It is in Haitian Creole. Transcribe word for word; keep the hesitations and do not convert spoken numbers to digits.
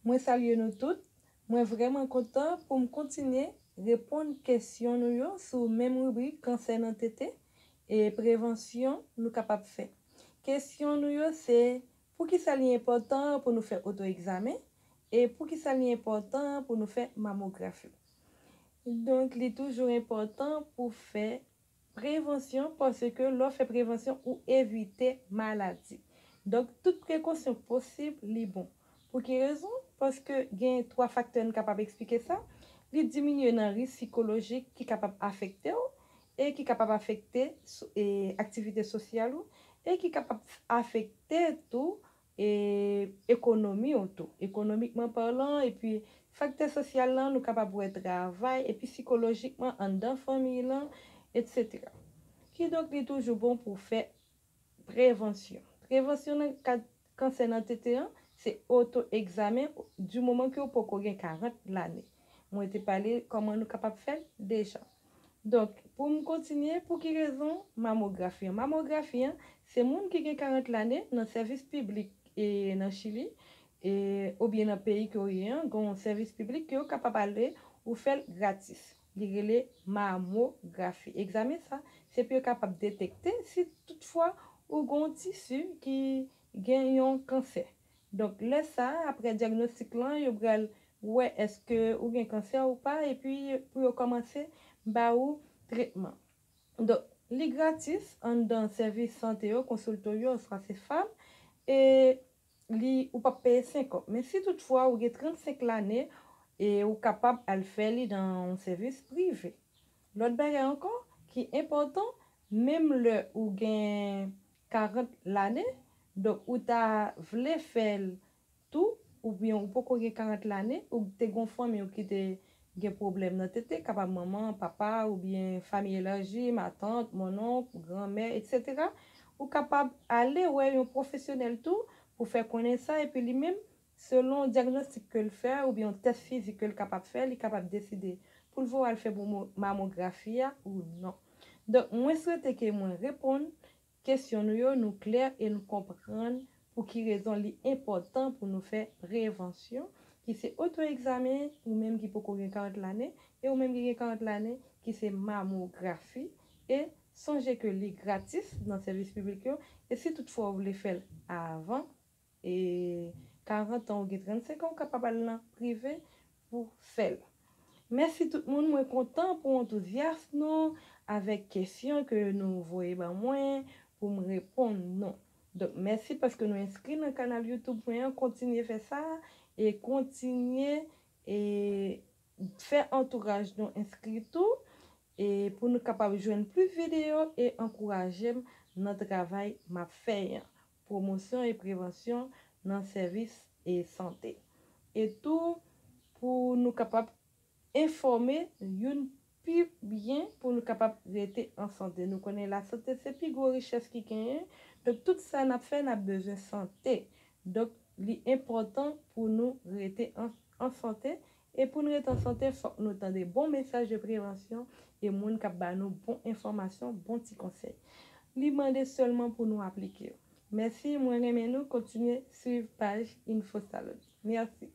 Mwen salye nou tout. Mwen vrèman kontan pou m kontinye reponn kesyon nou yo sou menm ribrik kansè nan tete e prevansyon nou kapab fè. Kesyon nou yo se, poukisa li enpòtan pou nou fè oto egzamen e poukisa li enpòtan pou nou fè mamografi? Donk, li toujou enpòtan pou fè prevansyon, paske lè w fè prevansyon, ou evite maladi. Donk, tout prekosyon posib, li bon. Pou ki rezon? Paske gen twa faktè n kapab eksplike sa. Li diminye nan risk sikolojik ki kapab afekte w e ki kapab afekte so- e aktivite sosyal ou e ki kapab afekte tou e ekonomi w tou, ekonomikman palan, epi faktè sosyal lan, nou kapab wè travay, epi sikolojikman anndan fanmi lan, etsetera. Kidonk, li toujou bon pou w fè prevansyon. Prevansyon nan kad kansè nan tete an, se oto egzamen di moman ke w poko gen karant lane. Mwen te pale kòman nou kapab fè l deja. Donk, pou m kontinye, pou ki rezon mamografi an? Mamografi an, se moun ki gen karant lane nan sèvis piblik e nan Chili, e, oubyen nan peyi ke w ye an, gen yon sèvis piblik ke w kapab ale ou fè l gratis. Li rele mamografi. Egzamen sa, se pou yo kapab detekte si toutfwa ou gen yon tisi ki gen yon kansè. Donk, lè sa a, apre dyagnostik lan, yo pral wè èske ou gen kansè ou pa, epi pou yo kòmanse ba ou tretman. Donk, li gratis anndan sèvis sante yo, konsilto yo, oswa se fam, e li, ou p ap peye senk kòb. Men si toutfwa ou gen trannsenk lane, e ou kapab al fè li nan yon sèvis prive. Lòt bagay ankò ki enpòtan, menm lè ou gen karant lane, donk ou ta vle fè l tou, oubyen ou poko gen karant lane, ou te gen yon fanmi w ki te gen pwoblèm nan tete, kapab manman, papa, oubyen fanmi elaji, matant, monnonk, granmè, etsetera. Ou kapab ale wè yon pwofesyonèl tou pou fè konnen sa, epi li menm, selon dyagnostik ke l fè, oubyen yon tès fizik ke l kapab fè, li kapab deside pou l voye w al fè mamografi a ou non. Donk, mwen swete ke mwen reponn kesyon nou yo, nou klè e nou konprann pou ki rezon li enpòtan pou nou fè prevansyon, ki se oto egzamen, ou menm ki poko gen karant lane, e ou menm ki gen karant lane, ki se mamografi. E sonje ke li gratis nan sèvis piblik yo, e si toutfwa w vle fè l avan e karant an, ou gen trannsenk an, ou kapab al nan prive pou fè l. Mèsi tout moun, mwen kontan pou antouzyas nou avèk kesyon ke nou voye ban mwen pou m reponn nou. Donk, mèsi paske nou enskri nan kanal YouTube mwen an, kontinye fè sa e kontinye e fè antouraj nou enskri tou e pou nou kapab jwenn plis videyo e ankouraje m nan travay m ap fè an, pwomosyon e prevansyon nan sèvis e sante. E tou, pou nou kapab enfòme youn pi byen, pou nou kapab rete an sante. Nou konnen lasante se pi gwo richès ki genyen. Donk, tout sa n ap fè, n ap bezwen sante. Donk, li enpòtan pou nou rete an, an sante. E pou n rete an sante, fòk nou tande bon mesaj de prevansyon e moun k ap ba nou bon enfòmasyon, bon ti konsèy. Li mande sèlman pou nou aplike yo. Mèsi, mwen renmen nou, kontinye swiv paj Info Salud. Mèsi.